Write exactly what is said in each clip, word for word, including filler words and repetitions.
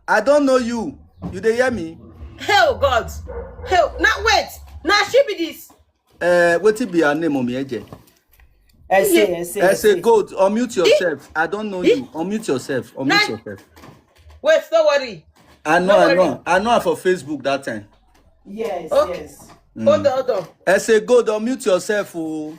I don't know you. You dey hear me? Hell God. Hell. Now wait. Now she be this. Uh, wetin be her name, Mommy Eje? Ese, ese, Ese ese. Gold, unmute yourself. I don't know you. Unmute yourself. Unmute Nah. Yourself. Wait, don't worry. I know, Don't I worry. Know. I know her for Facebook that time. Yes, Okay. Yes. Hold on, hold on. Ese Gold, unmute yourself. Oh.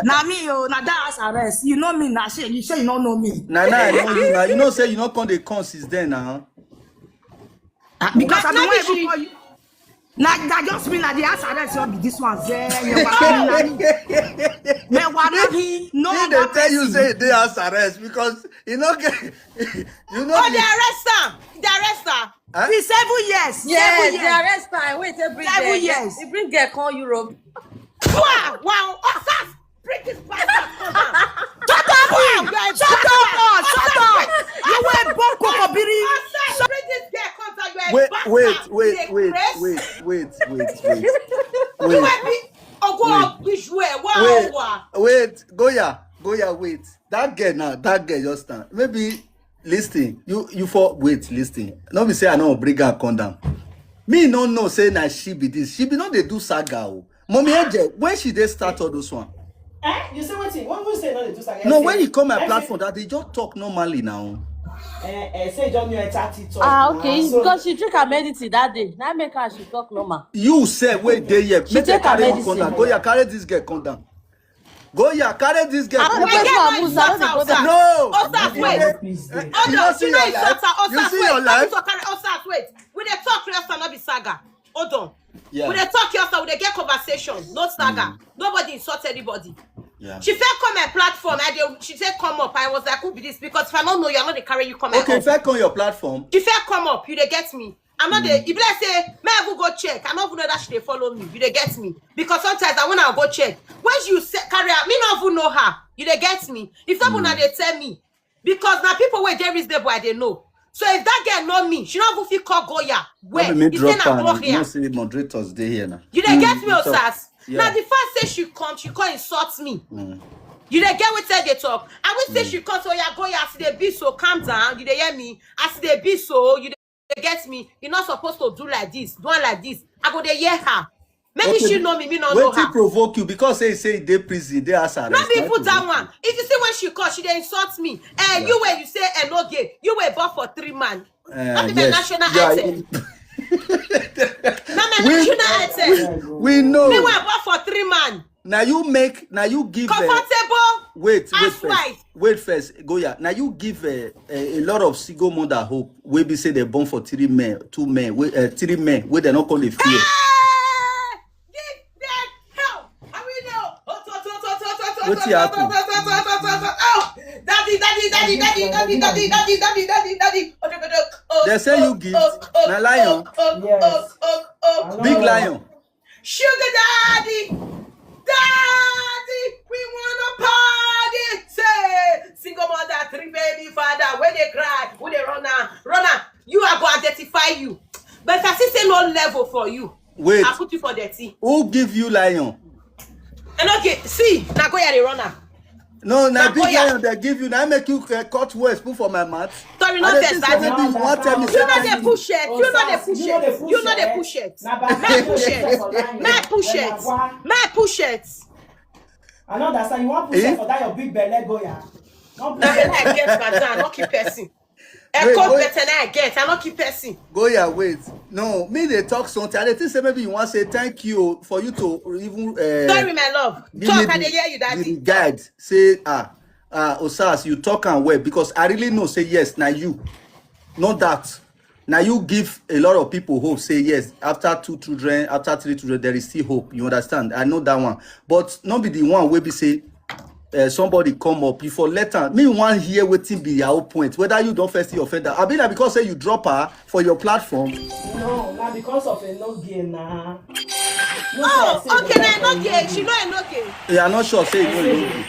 Na me, oh, na that house arrest. You know me, na she. You say you don't know me. Now, now I know you. Now you know say you not come dey come since then now. Ah, because I Na- don't na want be to she- call you. Na that just mean that the house arrest you be this one. Say you are me. Me wa na he. No, He dey tell you say they house arrest because you no get. You know Oh, me. They arrest her. They arrest her. Huh? It's seven years. Yes, Seven they years. Arrest her. Wait, every Seven day. Years. They bring girl come Europe. Wow, wow. Oh, Sars, bring this bastard. Come on. Shut up! You are a Shut up! bastard. Shut up! You were born kokobiri. Oh, Sars, bring this girl. Come on. You are a Wait, bastard. wait, wait, You a wait, craze. Wait, wait, wait, wait, You wait. might be Ogo Ogbijue. Wow, Wait, wow. Wait, Goya, Goya, wait. That girl now, that girl just stand. Maybe listen, you you for wait, listen. No be say I no bring her come down. Me no know say na she be this. She be not dey do saga o. Mommy Eje, when she dey start all those one. Eh? You say wetin? What you say? No, they do saga. No, when you come my platform, that they just talk normally now. Eh, eh, say John, you enter TikTok. Ah, now. okay. So, Because she drink her medicine that day. Now make her she talk normal. You say wait dey here. She Make take her her carry medicine. Come down. Goya, carry this girl come down. Goya, carry this girl I come don't down. know. Wait, Wait, wait, wait, wait, wait, wait. No. Osas, wait. Peace there. Hold You on, don't see you know your it's life. Osas, You Osas, see wait. Your life. Osas, Osas, wait. We dey talk, Osas, not be saga. Hold on. Yeah. We dey talk, Osas, we dey get conversation. No saga. Nobody insult anybody. Yeah. She felt come my platform. I dey, she said come up. I was like, who be this? Because if I don't know you, I'm not dey carry you come. Okay, My if I come your platform. She felt come up. You dey get me. I'm not dey. If I say, may I even go check? I don't even know that she dey follow me. You dey get me? Because sometimes I wanna go check. When you say carry her, me not even know her. You dey get me? If someone na dey tell me, because now people wey dey reasonable I dey know. So if that girl know me, she not even fit call Goya. Where Let me you say drop na her. Goya. You know, say moderators dey here now. You dey get me, Drop. Osas? Yeah. Now the fact say she come, she come insult me. You dey get wetin I dey talk? I will say she come, so yeah, Goya, as e dey be so, calm down. You dey hear me? As e dey be so, you dey get me? You're not supposed to do like this, do am like this. I go dey hear her. Maybe Okay, she know me, me not know Wetin her. Provoke you because say say dey prison, dey house arrest. Not be Na put that provoke one. If you see when she call, she dey insult me. Eh, you where you say eh no gay, you were born for three man. you. Eh, Not be my yes. national Yeah, anthem. you- Not my We- national anthem. we know. Me were born for three man. Now you make, now you give. Uh, Comfortable. Wait, wait Housewife. First. Wait first, Goya. Now you give uh, a, a lot of single mother hope. We be say they born for three men, two men, we, uh, three men. Where they not call the fear. Hey! Give them help. I will know. Oh, to, to, to, to, to, to, Wetin to, happen? to, to, to, to, to, to. Oh, daddy, daddy, daddy, daddy, daddy, daddy, daddy, daddy, daddy, daddy, daddy. Oh, to, to, to, oh, They say oh, you give. Oh, oh, Na lion. Oh, oh, Yes. oh, oh, oh. I know. Big lion. Sugar daddy, daddy, we wanna party. Say, single mother, three baby father, where they cry, who they run now, run now. You are go identify you. But if I see say no level for you, Wait. I put you for the tea. Who give you lion? And okay, see, now go here, the runner. No, na Na big Goya. Lion they give you. Now make you uh, cut words put for my mouth. Sorry, I not dey first. think say I maybe you want tell me You say know they thank you. push it. You know they push it. You know they push it. May push it. May push it. May push it. I know that you want push Eh? It for that your big belly Goya. Don't push Now it. I get madam, not keep person. I Wait, come wait. Better now I get, I not keep person. Goya, wait. No, me they talk something. I dey think say maybe you want say thank you for you to even. Uh, Sorry, my love. give Talk, me I the- dey hear you, the daddy. Guide say ah uh, Osas, you talk and well because I really know say yes, now you, not that. Now you give a lot of people hope. Say yes, after two children, after three children, there is still hope. You understand? I know that one, but not be the one wey be say uh, somebody come up. You for let am. Me want hear wetin be your own point. Whether you don't first offend her. I mean, na because say you drop her for your platform. No, not because of a no game now. Oh, okay, now no gay. She know I no gay. You are not sure say you know.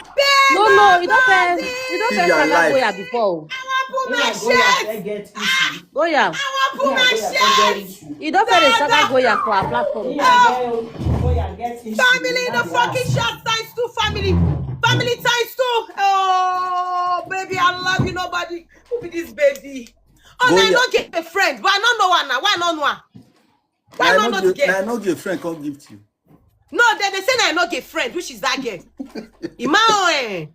No, no, you don't first. You don't Give first your saga life. Goya before. I want put my Goya shirt. Get issue. Goya. I want put my shirt. You don't first saga Goya for our platform. Goya get issue. Family, the fucking shot times two. Family, family times two. Oh, baby, I love be nobody. Who be this baby? Oh, na I no get a friend, but I no know her now. Why I no know her? Why I no know the girl? I no get friend come give to you. No, they, they say na I no get friend, which is that girl? Ima o, eh.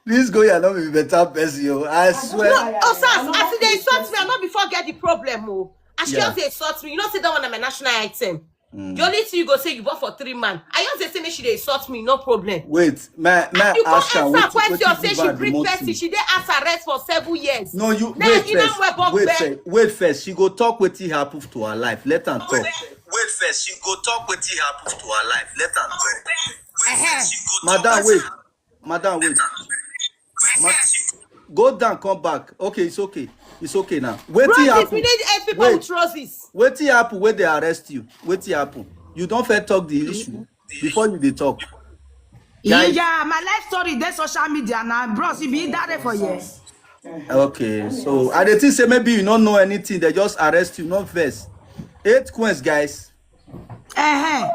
This girl, you no be better person, yo. I swear. No, oh, sir, as they insult me, I no before get the problem, oh. As she just dey insult me, you know, say that one na my national item. The only thing you go say you bought for three man. I just dey say make she dey insult me, no problem. Wait, my my you come ask her answer wetin question, wetin say give she her the bring monthly person, she dey house arrest for seven years. No, you now wait first. Wait first. Wait first. She go talk wetin happen to her life. Let am talk. Wait first. She go talk wetin happen to her life. Let am talk. Wait first. She go talk. Madam, wait. Madam, wait. Ma- go down, come back. Okay, it's okay. It's okay now. Wetin happen? We need eight people with trousers. Wetin happen wey dey arrest you? Wetin happen? You don first talk the issue before you dey talk. Guys. Yeah, my life story dey social media now. Bros, if you die for here. Okay, so I dey think say maybe you no know anything. They just arrest you, no vex. Eight coins, guys. Uh-huh.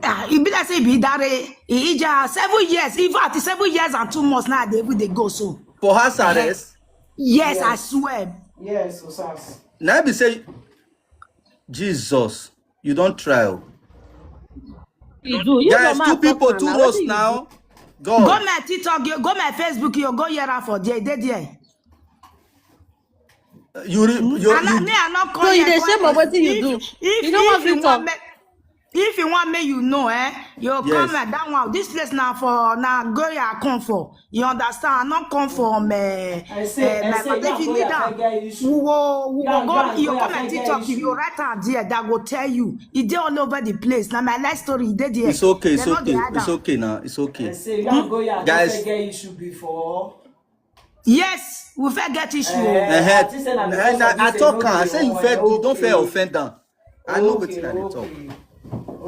Ah, e be like say e be dare. E ija seven years. In fact, seven years and two months now. They even dey go so. For house arrest? Yes, I swear. Yes, Osas. Now be say, Jesus, you don try o. You do. You guys, two people, two roast now. God. Go my TikTok, you go my Facebook, you go here for there, there, there. You, re- you, and you me, I not call. So you dey shame of wetin you do. If you know what you talk. If you want me, you know, eh? You come like that one. This place now for now go ya come for. You understand? I not come for me. I say, eh, I say, if you need that, we go, we go, go. You come and TikTok. If you write out there, that go tell you. It dey all over the place. Now my life story, it dey there. It's okay. It's okay. It's okay now. It's okay. I say, you go ya, guys. Get issue before. Yes, we fit get issue. Eh, I talk am. I say you fit, you don fit offend am. I know wetin I dey talk.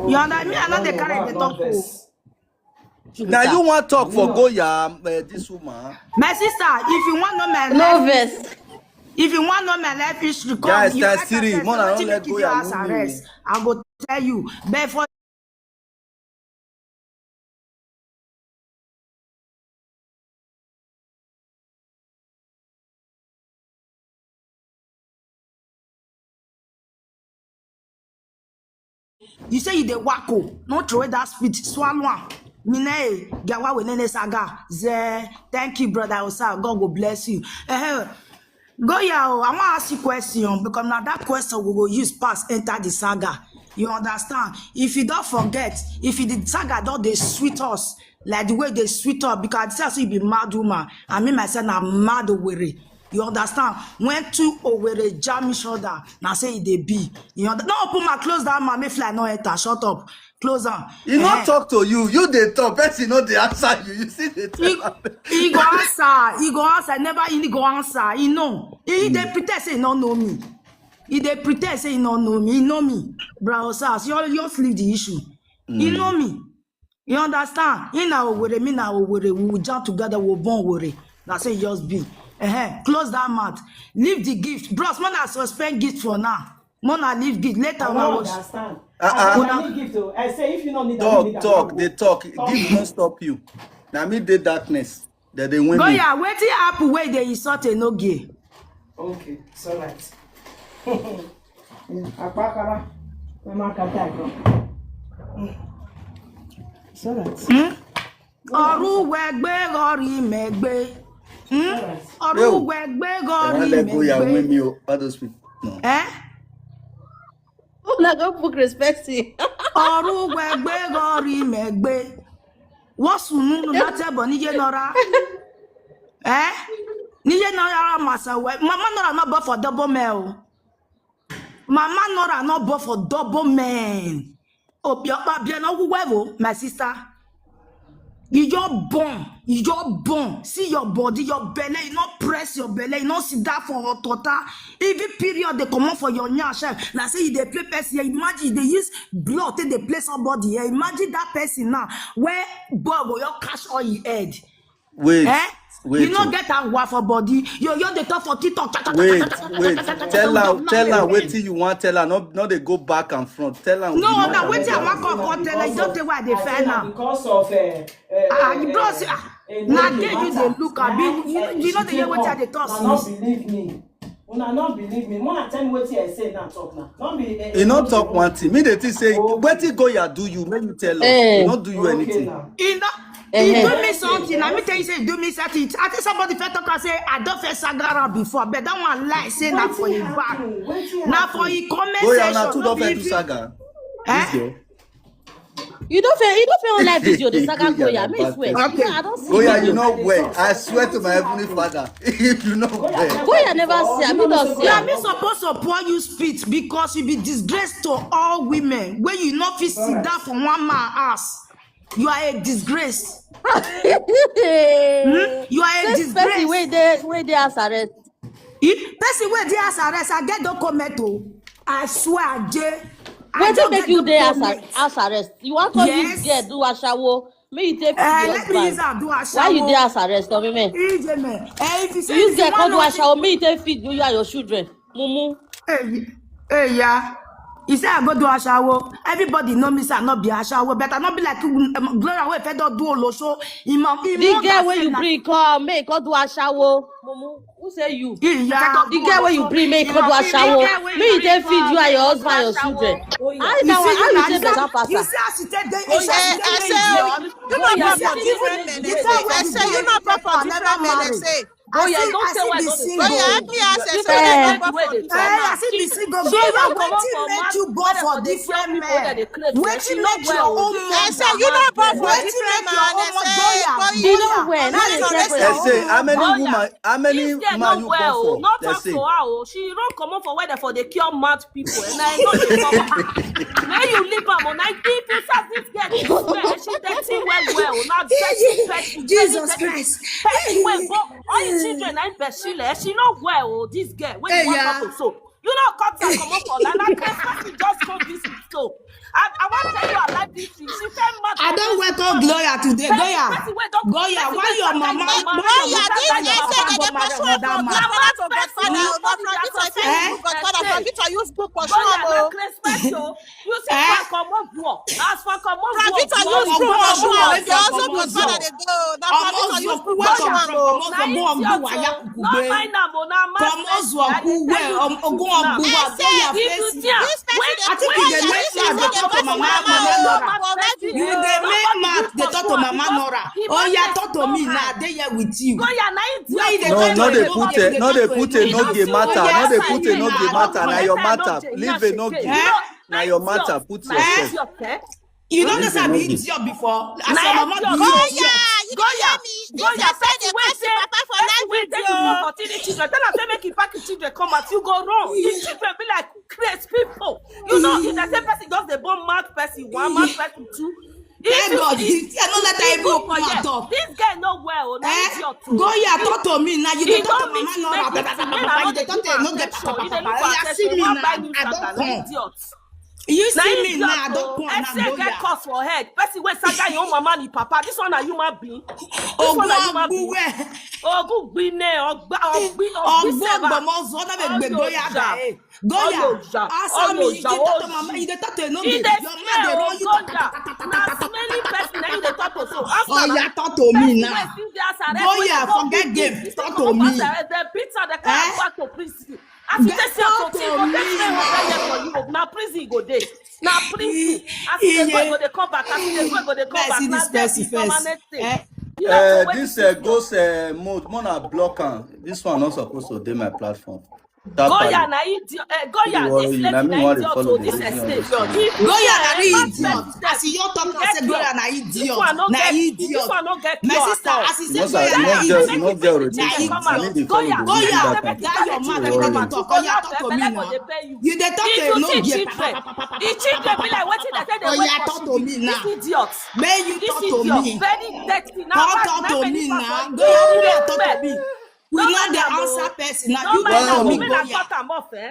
You understand me? I no dey carry the talk o. Now you wan talk for Goya, uh, this woman. My sister, if you want know my life, no vex. If you want know my life history, come. Guys, that's serious. More than let Goya. I go tell you. But for You say you dey wacko, no throw that spit, swallow am. Mine, gawa we nene saga. Ze, thank you, brother Osa. God go bless you. Uh-huh. Go ya o, I wan ask you question because now that question we go use pass enter the saga. You understand? If you don't forget, if you the saga don't dey sweet us like the way they sweet us, because I say you be mad woman, I mean myself na mad Owerri. You understand? When two Owerri jam each other, now say they be. You understand? No open my close that man, may fly no enter. Shut up. Close am. He not talk to you. You dey talk. Person no dey answer you. You see the thing. He go answer. He go answer. Never he go answer. He know. He dey pretend say he no know me. He dey pretend say he no know me. He know me. Bro Osas, you just leave the issue. He know me. You understand? He na Owerri, me na Owerri. We will jam together. We will born Owerri. That's it. Just be. Uh-huh. Close that mouth. Leave the gift, bros. Man, I suspend gift for now. Mona leave gift later. I don't understand. Uh-uh. I need gift o. I say if you no need, talk, talk, they talk. Gift won't stop you. Now me dey darkness. That they win. Go ya. Wetin happen wey dey insult Enogie? Okay, it's all right. Apakara, mama kata ko. It's all right. Hmm? Ọrụ wegbe ghọrọ imegbe. Hmm? Ọrụ wegbe ghọrọ imegbe. Let go ya win me o. All those people. No. Eh? Una go put respect. Ọrụ wegbe ghọrọ imegbe. What's nunu na table n'ihe nọra? Eh? N'ihe nọra masa we. Mama nọra no born for double male. Mama nọra no born for double men. Obiọkpa bịa n'ọgwụgwọ evo, my sister. You just born, you just born. See your body, your belly, you not press your belly, you not sit down for hot water. Even period they come out for your nyash. Like say you dey play person. Imagine they use blood take dey play somebody. Imagine that person now where boy go your cash on your head. Wait, eh? Wait. You no get agwa for body. You you dey talk for TikTok. Wait, wait. Tell her, tell her wetin you want. Tell her no, no. They go back and front. Tell her. No, now wetin I want come come tell her. You don't tell why they fair now. Because of uh, uh, ah, you bros. Ah. Na dey you dey look, abi you no dey hear wetin I dey talk since? Una no believe me. Una no believe me. Una tell me wetin I say now talk now. No be He no talk one thing. Me dey think say wetin Goya do you, make you tell us. He no do you anything. He no he do me something. Let me tell you say he do me something. I think somebody first talk and say I don first sagara before, but that one lie say na for him back. Na for him comment section. Goya, una too don first do saga. This girl. You don't feel you don't feel on live video the saga Goya. Me swear. Okay. I don't see. Goya, you know well. I swear to my heavenly Father, you know well. Goya never see. I mean, don't see. Na me supposed to pour you spit because you be disgrace to all women. When you no fit sit down for one man ass, you are a disgrace. Hmm? You are a disgrace. Where they where they are arrest. Person wey dey house arrest, I get document o. I swear, Aje. Wetin make you dey house arrest? You wan come use girl do ashawo? Make you take your husband. Let me use am do ashawo. Why you dey house arrest, Omime? Ijeme. Eh, if you say use girl come do ashawo, make you take feed you and your children. Mumu. Hey, hey, yeah. He say I go do ashawo. Everybody know me say I no be ashawo, but I no be like um, Gloria wey fed up do olosho. Imam, imam. The girl wey you bring come, make come do ashawo. Mumu. Who say you? Iya. The girl wey you bring make come do ashawo. Me you take feed you and your husband and your children. How you now? How you take better pass am? You see as you take dey. You see as you take dey. You know what problem? Different men. Say you know problem. Different men. Say. Oya, you don say why you don dey talk. Oya, help me ask a question. You don come up for mad women for dey share people wey dey dey craze. Wetin make your own mother? I say you no born for different man. I say Goya. You no well. No dey tell person. I say how many woman, how many man you born for? This girl no well o. No talk to her o. She run comot for where dem for dey cure mad people. Na I no dey talk. Make you leave am o. Na if you say this girl dey swear, she dey think well well o. Na dirty person. Jesus Christ. Person wey go all him children na him best she leh. She no well o. This girl wey you wan talk to so. You no cut am comot for line. Na Christmas you just come visit so. I, I wan tell you I like this thing. She tell me. I don welcome Gloria today. Gloria, Gloria, why your mama, why your mama, your papa go marry another man? Godfather, Godfather, Godfather, use book for sure. You see, for comot work. As for comot work, Ravita use broom wash una. If your husband go father dey go, na Ravita use broom wash una o. Na idiot o. No mind am o, na mad person. I dey tell you the truth now. If you think, wait, I think you dey make mad dey talk to mama Nora. You dey make mad dey talk to mama Nora. Oya, talk to me now. I dey here with you. Goya na idiot. No, no dey put a, no dey put a no gay matter. No dey put a no gay matter. Na your matter. Leave a no gay. Na your matter, put yourself. You know this I be idiot before. As your mama be idiot. Goya, you go hear me. This your friend dey pass your papa for live video. Tell am say make he pack him children come out. You go wrong. Him children be like craze people. You know, if the same person just dey born mad person, one mad person, two. Thank God. I no let her even open her door. This girl no well. Go here, talk to me now. You dey talk to mama Nora. You dey talk to no get papa. You see me now. I don come. You see me now, I don come now. Say get curse for head. Person wey saga your own mama and papa. This one na human being. This one na human being. Ogun gbine, ogba, ogbi, ogbi seba. Ogbo ogbomozo na be gbegbo ya da. Goya, as I'm you dey talk to mama, you dey talk to no be. Your mama dey run you. Na smelly person na you dey talk to so. Oya, talk to me now. Goya, forget game. Talk to me. Dem beat her, dem carry her back to prison. As you take see am so, thing go take three hundred years for Europe. Na prison e go dey. Na prison. As e dey go, e go dey come back. As e dey go, e go dey come back. Na death be permanent thing. You have to wait. This uh, ghost uh, mode, more na block am. This one not supposed to dey my platform. Goya na idiot. Uh, Goya, this lady na idiot to this extent. Goya na idiot. As you talk, I say Goya na idiot. Na idiot. My sister, as you say Goya na idiot. Na idiot. Goya, that your mouth wey dey talk, Goya talk to me now. You dey talk to no get. The children be like wetin dem say dey wait for. Oya, talk to me now. This idiot. Make you talk to me. Very dirty. Now talk to me now. Goya, talk to me. We no dey answer person. Now you talk to me, Goya.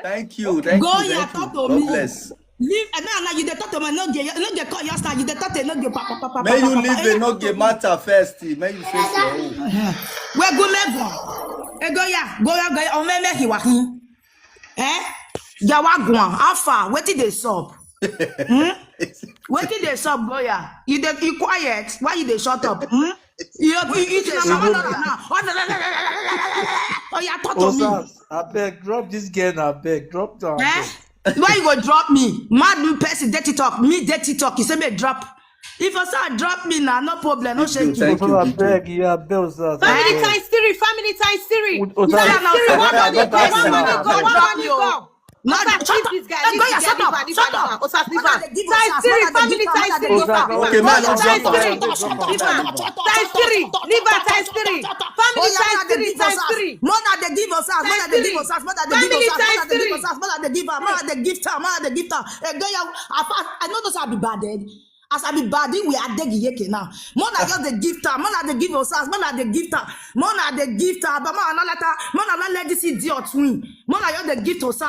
Thank you. Thank you. Goya, talk to me. God bless. Leave and now, now you dey talk to me. No get, no get call your side. You dey talk to no get papa, papa. May you leave a no get matter first. May you face your own. We go level. E Goya, Goya, Goya. O me me hiwa hin. Eh? Yawa gwan. How far? Wetin dey sup? Hmm? Wetin dey sup, Goya? You dey, you quiet. Why you dey shut up? Hmm? You, you, you, you, now. Oh, yeah, talk to me. Osas, abeg, drop this girl, abeg, drop down. Eh? Why you go drop me? Mad person, dirty talk. Me, dirty talk. You say me drop. If I say drop me now, no problem, no shaking. Osas, abeg, yeah, abeg, Osas. Family times three, family times three. Osas, Times three, one money go, one money go. No, Osas, shut leave up. This guy, Shut leave up. This guy, Shut leave up. her, leave her. Osas, leave Mother, her. they give Times Osas. three, Mother, they family give times Mother, three. they give Osas, Mother, leave her. Okay, man, Mother, drop they her, give drop her, drop her. Times three, leave her times three. Family times three, times three. Mother, they give Osas. Mother, they give Osas. Mother, they give Family Osas. times Mother, they give three. Osas. Mother, they give her. Mother, they give her. Hey, girl, I, I, I know those I be bad, eh? As I be bad, we are dead yeke now. Mona just the gift her. Mona the give us. Mona the gift her. Mona the gift her. But Mona not let her. Mona not let this idiot win. Mona just the gift us.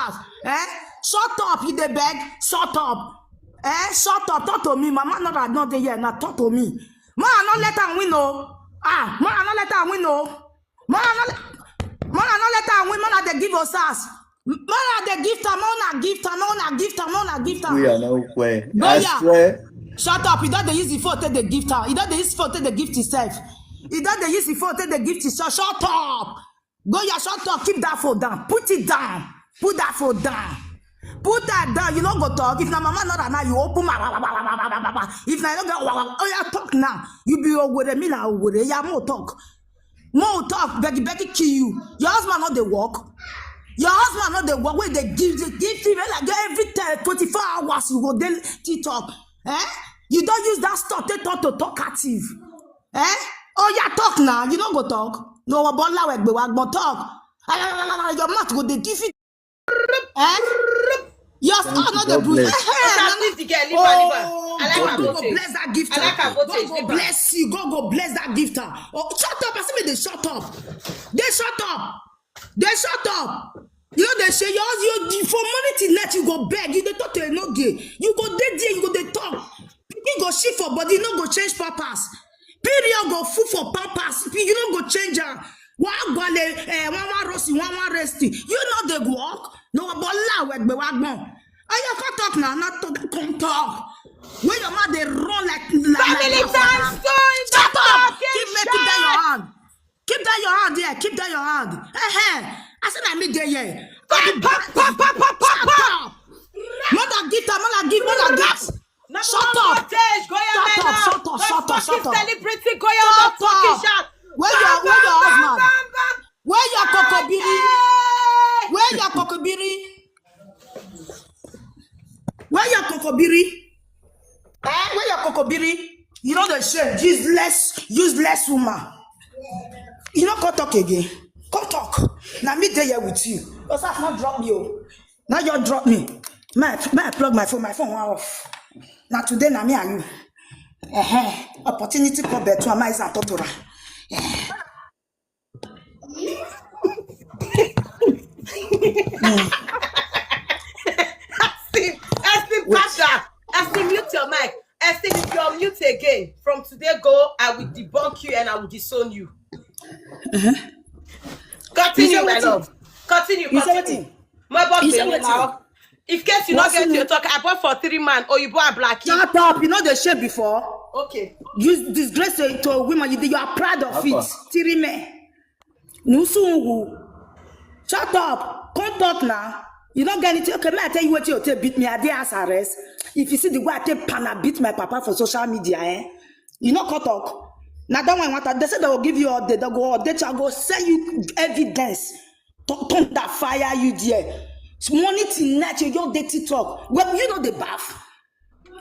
Eh? Shut up, you the beg. Shut up. Eh? Shut up. Talk to me. Mama not, not there yet. Now talk to me. Mona not let her win, no. Ah, Mona not let her win, no. Mona not, Mona not let her win. Mona the give us. Mona the gift her. Mona gift her. Mona gift her. Mona gift her. We are not queer. No, I yeah. Swear. Shut up. You don't dey use the phone take the gift her. You don't dey use phone take the gift yourself. You don't dey use the phone take the gift yourself. Shut up. Go, yeah, shut up. Keep that phone down. Put it down. Put that phone down. Put that down. You no go talk. If na mama not now, you open my. If na you no go, oh yeah, talk now. You be Ogwere, me na Ogwere. Yeah, more talk. More talk. Beggy, beggy, kill you. Your husband not the work. Your husband not the work. Wait, they give, they give him like every time, twenty-four hours. You go then TikTok. Eh? You don't use that stuff. Take talk to talkative. Eh? Oh yeah, talk now. You no go talk. No, but like we want talk. Your mouth go dey give it. Eh? Your stuff not the God bruise. Bless. Eh, eh, Osas, no, no. leave the girl, leave her, leave her. Oh, I like God her go footage. Bless that gift. I like her God footage, go leave her. Bless you. God go bless that gift. Oh, shut up. I say they shut up. They shut up. They shut up. You know they say you, you for money till night you go beg. You dey talk to a no gay. You go dey there. You go dey talk. You go shit for body. You no go change pampers. Period go full for pampers. You no go change am. One gwale, eh, one one roasty, one one roasty. You know they go work. No, but la we be wagbon. I you come talk now, not to come talk. When your mouth they run like like Family like- times two in the Shut up! fucking Keep me, keep down your shot. hand. Keep down your hand there. Keep down your hand. Eh, eh. I said I meet there here. Pa, pa, pa, pa, pa, pa, pa. Mother gift her, mother gift, mother gift. Number Shut one up. footage, go your Shut man up, now. shut up, First shut up, fucking shut up. celebrity, go your Shut mouth fucking up. shot. Where your, where your husband? Where your kokobiri? Where your kokobiri? Where your kokobiri? Eh? Where your kokobiri? You know the shame. Useless, useless woman. You know, come talk again. Come talk. Now me there here with you. Osas not drop me. Oh. Now you drop me. My, my plug my phone. My phone went off. Now today, now me and you. Uh-huh. Opportunity call better. Am I is a totora? Esti, Esti, Pasha, Esti, mute your mic. Esti, if you're mute again, from today go, I will debunk you and I will disown you. Continue, You say my wetin? Love. Continue, You say continue. Wetin? My boss, You say baby, wetin? Now. If case you not What's get in your it? Talk, I bought for three man. Oh, you bought a black. Shut up. You know the shame before. Okay. You disgrace to, to women. You, you are proud of Papa. It. Three men. Nusungu. Shut up. Come talk now. You don't get anything. Okay, may I tell you what you take beat me? I did ask arrest. If you see the way I take pana beat my papa for social media, eh? You know, come talk. Now that one, what they said they will give you update. They go update you. I go send you evidence. Th- Thunder fire you there. Morning till night, you just dey TikTok. Well, you know the bath.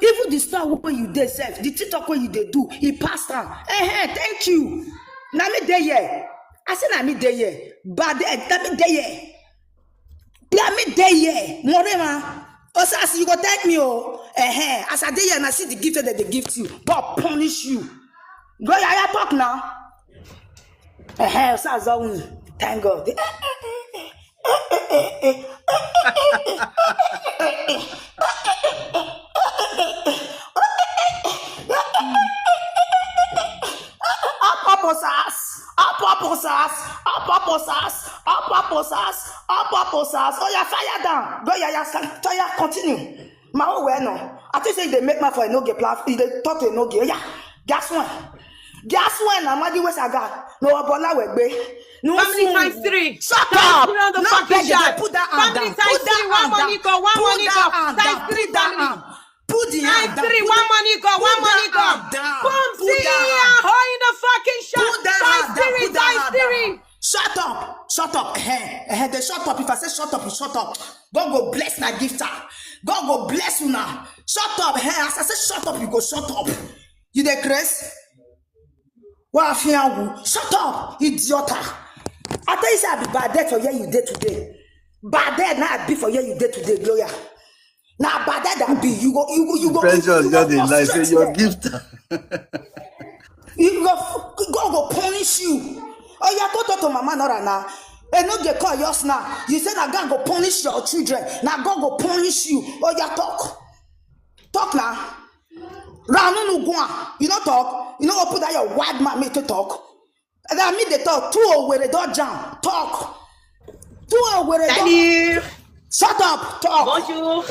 Even the store where you dey sef, the TikTok where you dey do, he passed am. Eh, eh, thank you. Na me dey here. I say na me dey here. But eh, na me dey here. Na me dey here. Morema. Osas, you go thank me, oh. Eh, eh. As I dey here, and I see the gift that they gift you. God punish you. Go yaya talk now. Eh, eh, Osas don win. Thank God. Up, up, Osas. Up, up, Osas. Up, up, Osas. Up, up, Osas. Up, up, Osas. Oh, yeah, fire down. Go, yeah, yeah, fire, continue. My own way, no. I think say they make my for no get plan. They talk to no get. Yeah, that's one. That's when Amadi Wesaga, no Bola Wegbe, no Family Sun- times three. Shut Times up! Three on the No fucking beg you, chat. Put that hand Family down. Times Put that three. One hand money down. go. One Put money that go. hand Times down. Three. Put that Family. hand. Put the hand Times down. Three. Put One that- money go. put One that money go. hand down. Boom. Put See that ya. hand. Hoi in the fucking shot. Put that Times hand down. three. Put that Times hand three. Down. Shut up. Shut up. Eh, eh, they shut up. If I say shut up, you shut up. God go bless my gifter. God go bless you now. Shut up. Eh, as I say shut up, you go shut up. You dey craze? What I feel? Shut up, idiota. I tell you say I be bad dead for where you dey today. Bad dead now I be for where you dey today, Gloria. Now bad dead I be. You go, you go, you go. Precious You just dey go lie say frustrate your them. Gift. You go, God go punish you. Oh, you go talk to Mama Nora now. And no dey call yours now. You say that God go punish your children. Now God go punish you. Oh, you talk, talk now. Ranu nugua. You no talk. You no open that your wide mouth make to talk. And I mean they talk. Two Owerri don jam. Talk. Two Owerri don. Salut. Shut up. Talk. Bonjour.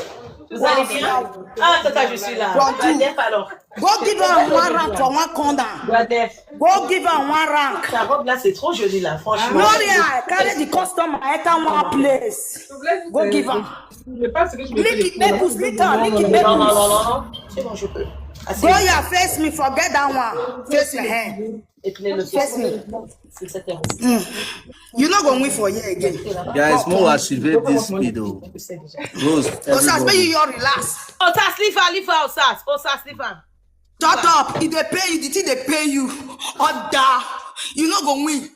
Vous Wow. Allez bien? Ah, tata, je suis là. Bonjour. Def alors. Go give her one rank for one corner. Bois Def. Go give her one rank. Ta robe là, c'est trop joli là, franchement. Gloria, carry the customer, enter one place. Go give her. Lick it, make us lick her, lick it, make Non, non, non, us. non, non. C'est bon, je peux. Assez. Gloria, face me, forget that one. Face your hand. Et puis le Face me. C'est cette heure. You no go win for here again. Guys, more activate this speed, oh. Rose, Osas, make you everybody. Your relax. Osas, leave her, leave her, Osas. Osas, leave her. Shut up. If they pay you, the thing they pay you. Order. You no go win.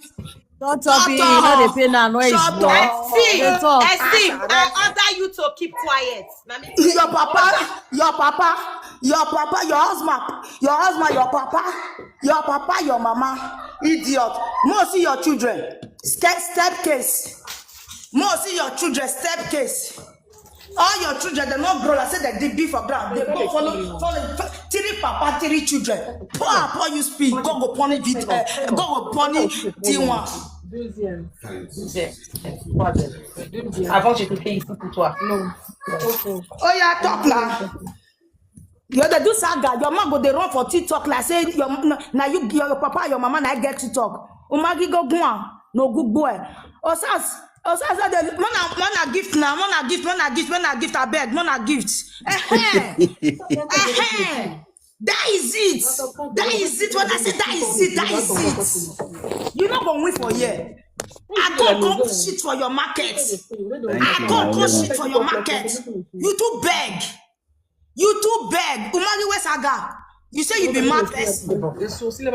Don't talk, you know they pay now, no is Shut block. up. Esteem, They talk. Esteem, I order you to keep quiet. Now me Your papa, your papa, your papa, your husband, your husband, your papa, your papa, your mama, idiot. More see your children, step, step case. More see your children, step case. All your children, they not grow. I say they dig big for ground. They go follow, follow, fo- three papa, three children. Poor, poor you speak. Go go pony vid, uh, go go pony D one. Avant, j'étais ici pour toi. Oh yeah, talk now. You dey do saga. Your mouth go dey run for TikTok like say your now you your papa your mama na get TikTok. Umagi go go on no good boy. Osas Osas say the man na man na gift now man na gift man na gift man na gift abeg man na gift. Ehem. Ehem. That is it. That is it. When I say that is it, that is it. You no go win for here. I come come shit for your market. Thank I you, come my come love. Shit for your market. You too beg. You too beg. Umari Wesaga. You say you be mad person.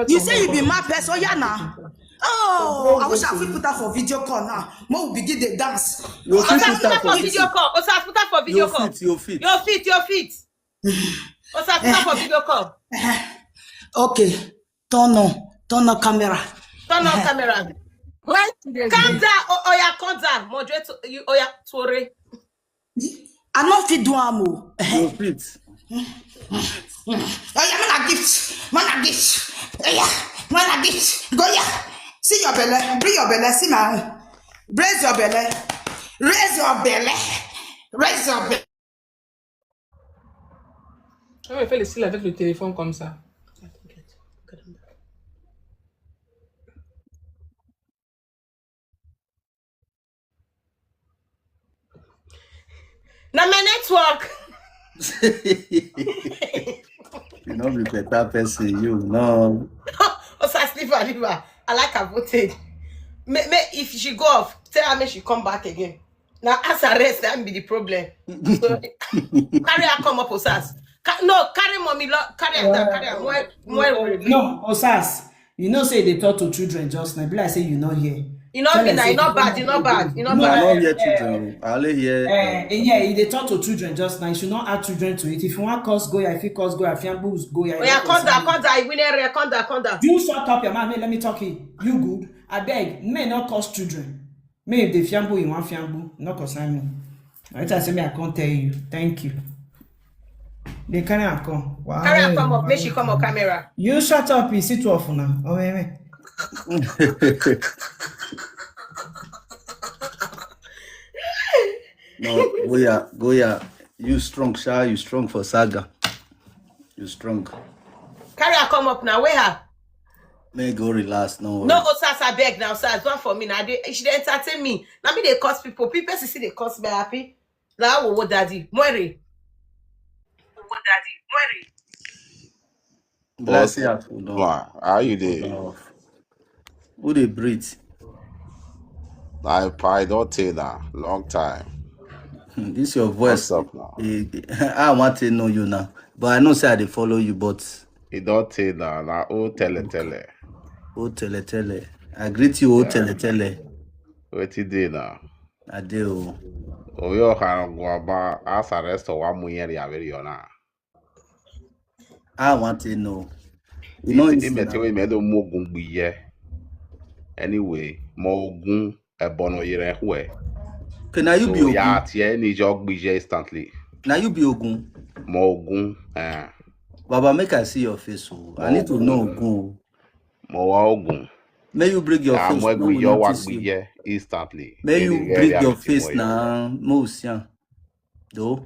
You say you be mad person. Oh yeah now. Oh, I wish I fit put that for video call now. Mo will begin the dance. You fit Osas, put put her that for for video fit. Call. Osas, put her for video You call. Fit, you fit. Your feet, your feet. Osas, put her for video call. Okay. Turn on. Turn on camera. Turn on camera. Why did they Calm down. Oh, oh yeah, calm down. Moderator, you, oh yeah, Tore. I no fit do am o. You fit. Oh yeah, man a gift. Man a gift. Oh yeah, man a gift. Go yeah. See your belly. Bring your belly. See my own. Raise your belly. Raise your belly. Raise your belly. Ah ouais, fais le style avec le téléphone comme ça. Now my network. You know, be better person, you know. Osas, leave her, leave her. I like her voted. May, may, if she go off, tell her make she come back again. Now as her rest, that be the problem. So, carry her come up, Osas. Ca- no, carry mommy. Lo- carry her down. Carry her. Well, well, No, Osas, you know say they talk to children just now. Be like say you not here. You know me now. You not bad. You not bad. You not No, I bad. don't hear children. I only hear. Eh, eh, yeah, they talk to children just now. You should not add children to it. If you want cause go, if you cause go, if you want boost go, Oh yeah, come down, come down. I win area. Come down, come down. You shut up your mouth. Let me talk it. You good? I beg. May not cause children. May if they fiambu, you want fiambu. Not concern me. I tell say me, I can't tell you. Thank you. They carry her come. Wow. Carry her come up. Make she come up camera. You shut up. You sit off now. Oh, wait, wait. No, Goya, Goya, you strong, sha, you strong for saga. You strong. Carry her come up now. Where her? May go relax, no worry. No, Osas, I beg now, Osas, do one for me now. They, she dey entertain me. Now me they curse people. People see they curse me happy. Now, oh, daddy, Mwere. Oh, daddy, Mwere. Bless you. Hold on. Ma, how you dey? Hold on. Who dey breathe? I I don't tell now. Long time. Hmm, this your What's voice. Up now? Eh, I want to know you now, but I know say I dey follow you, but E don tell now. Na oh tele tele. oh tele tele. I greet you, oh tele tele. Wetin dey now? I dey oh. Oyo kan guaba as arrest wa mu yeri averi ona. I want to know. You know, it's Ime te we me do mogun gbiye. Anyway, mo ogun ebono yere hwe. Can now you be So ya Ogun? tie ni jo gbiye instantly. Now you be Ogun. Mo ogun eh. Baba, make I see your face. Oh. I need to know Ogun. Mo wa ogun. May you bring your Ya face. mo No, we gbiye wa notice you. Gbiye instantly. May Eri you gbe bring ya your fiti mo face yo. Now. Mo sian. Though.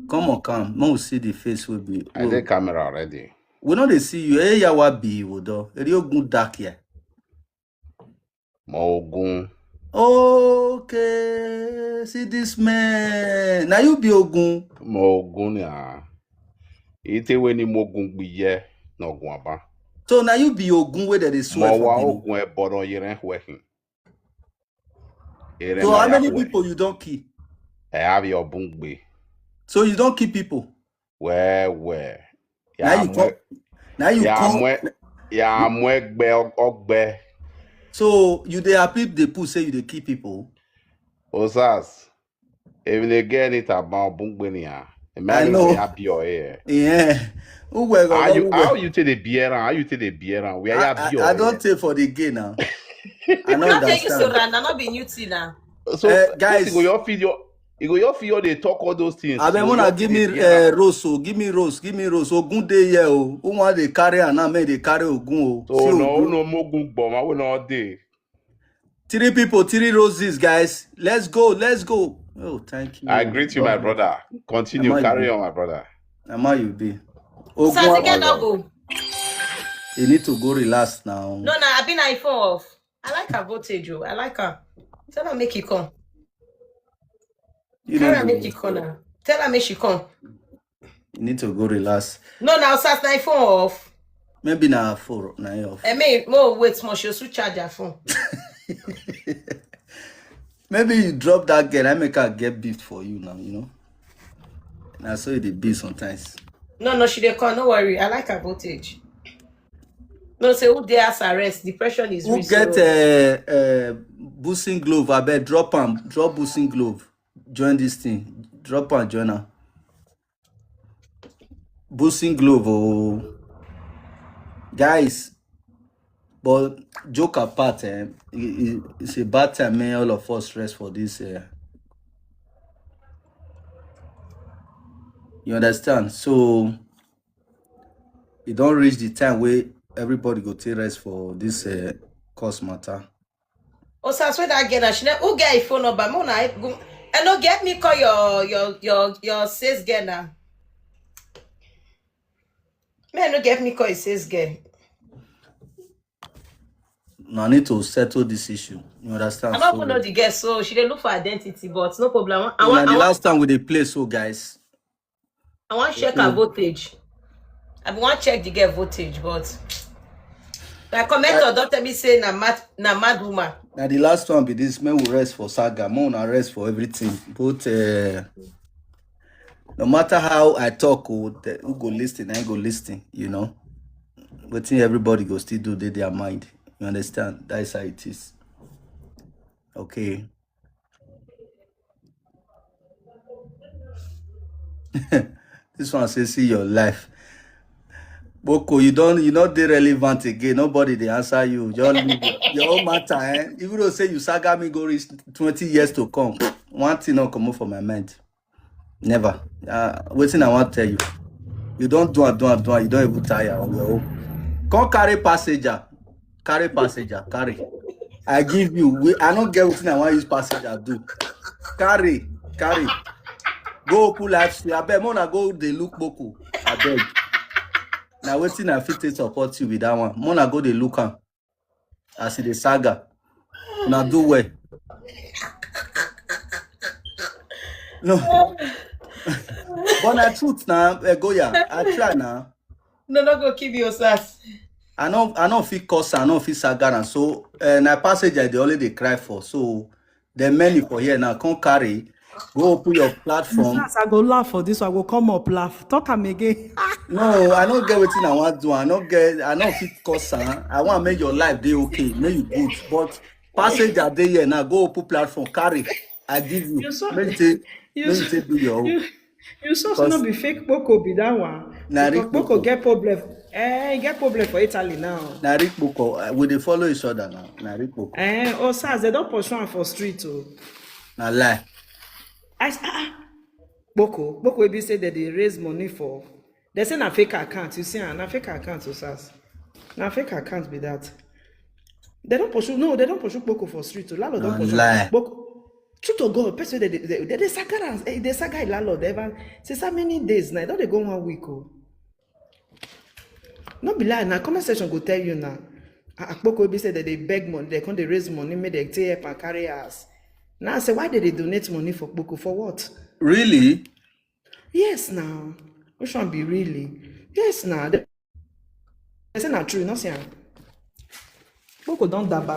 Come on, come. Mo see the face will be. I dey camera already. We know they see you. Hey, ya wa be wo do. Eri Ogun dark here. Mo ogun. Okay, see this man. Now you be Ogun. Mo ogun ya. Ite we ni mo ogun gbiye no gun aba. So now you be Ogun where they dey swear Mo for wa people. Ogun ebono yere hwe hin. Ere So na how ya many hwe. People you don't kill? E have your bungbe. So you don't kill people. Well, well. Now you come. Now you Ya come. mwe ya mwe gbe ogbe. So you dey happy they put say you dey kill people. Osas. If they get it about bungbe ni ya. I know. Ya be your ear. Yeah. Who were How you who how were- you take the beer? How you take the beer? We are I, your I, I don't ear. Take for the gay now. I I don't not tell you so understand. That not be new thing now. So Eh, guys, guys. You go your feel your you go your feel they talk all those things. I been You wanna your give feel me the beer. Uh, rose, so give me rose, give me rose. Ogun dey here, oh. Who want they carry and now make they carry Ogun, oh. So See no Ogun. No more gun bomb. I will not day. Three people, three roses, guys. Let's go, let's go. Oh, thank you. I greet you, my God bless. Brother. Continue, Am I carry good? On, my brother. Am I you be? So Ogun, I how- get no go. You need to go relax now. No, no, I been iPhone off. I like her voltage, oh. I like her. Tell her make it come. You Tell know, her make it come now. Tell her make she come. You need to go relax. No, now Osas na iPhone off. Maybe na four, na off. I mean, more wait, more she'll soon charge her phone. Maybe you drop that girl, I make her get beat for you now, you know. Now so it dey be sometimes. No, no, she dey come. No worry, I like her voltage. No, say who dey as arrest? Depression is Who real. Get So a uh, uh, boosting glove? I bet drop am, drop boosting glove. Join this thing. Drop and join her. Boosting glove, oh guys. But joke apart, eh, it- it- it's a bad time, man. All of us rest for this. Uh, you understand? So it don't reach the time where everybody go take rest for this uh, course matter. Osas, where that girl? She ne- who get a phone number? Mona, I no get me call your your your your sales girl now. Man, no get me call your sales girl. Now I need to settle this issue. You understand? I don't So, even know the girl, so she dey look for identity, but no problem. I na want, the I want, last time we dey play, so guys, I want check her voltage. I want check the girl voltage, but my commenter don't tell me say na mad na mad woman. Now the last one be this. May we rest for saga. May una rest for everything. But uh, no matter how I talk, oh, the, who go listen, I go listen. You know, but think everybody go still do they, their mind. You understand? That's how it is. Okay. This one say, see your life. Boko, you don't, you not dey relevant again. Nobody dey answer you. Just leave your, your own matter, eh? Even though say you saga me go reach twenty years to come, one thing not come up for my mind. Never. Uh, waiting, I want tell you. You don't do and do and do and you don't even tire on your own. Come carry passenger. Carry passenger. Carry. I give you. We, I don't get what I want use passenger do. Carry. Carry. Go open live stream. Abeg, make una go dey look Kpoko. Abeg. Na wetin I fit take support you with that one. Make una go dey look am. As e dey saga. Una do well. No. But na truth na, eh, Goya. I try na. No, no go kill me, Osas. I no, I no fit curse, I no fit saga am. So, eh, na passage I dey always dey cry for. So, the many for here now, come carry, go open your platform. Osas, I go laugh for this one. I go come up laugh. Talk am again. No, I no get wetin I wan do. I no get, I no fit curse am. I wan make your life dey okay, make you good. But passage I dey here now, go open platform, carry. I give you. You so- Make you take, You make so- you take do your own. You, you so Because- no be fake Kpoko be that one. Na Because real Kpoko Kpoko. Get problem. Eh, he get problem for Italy now. Na real Kpoko. Uh, we dey follow each other now. Na real Kpoko. Eh, Osas, they don pursue am for street o. Na lie. I s- ah, ah. Kpoko, Kpoko wey be say they dey raise money for. They say na fake account. You see, ah, na fake account, Osas. Na fake account be that. They don pursue, no, they don pursue Kpoko for street o. Landlord don Na pursue lie. am. Kpoko, truth to God, person wey dey, dey, dey, dey saga am, eh, dey saga landlord ever since how many days now? E don dey go one week o. No be lie, na comment section go tell you now. Ah, ah, Kpoko wey be say they dey beg money, they come dey raise money, make they take help and carry house. Now I say, why they dey donate money for Kpoko? For what? Really? Yes, now. Which one be really? Yes, now. They, they say na true, not say am. Kpoko don daba.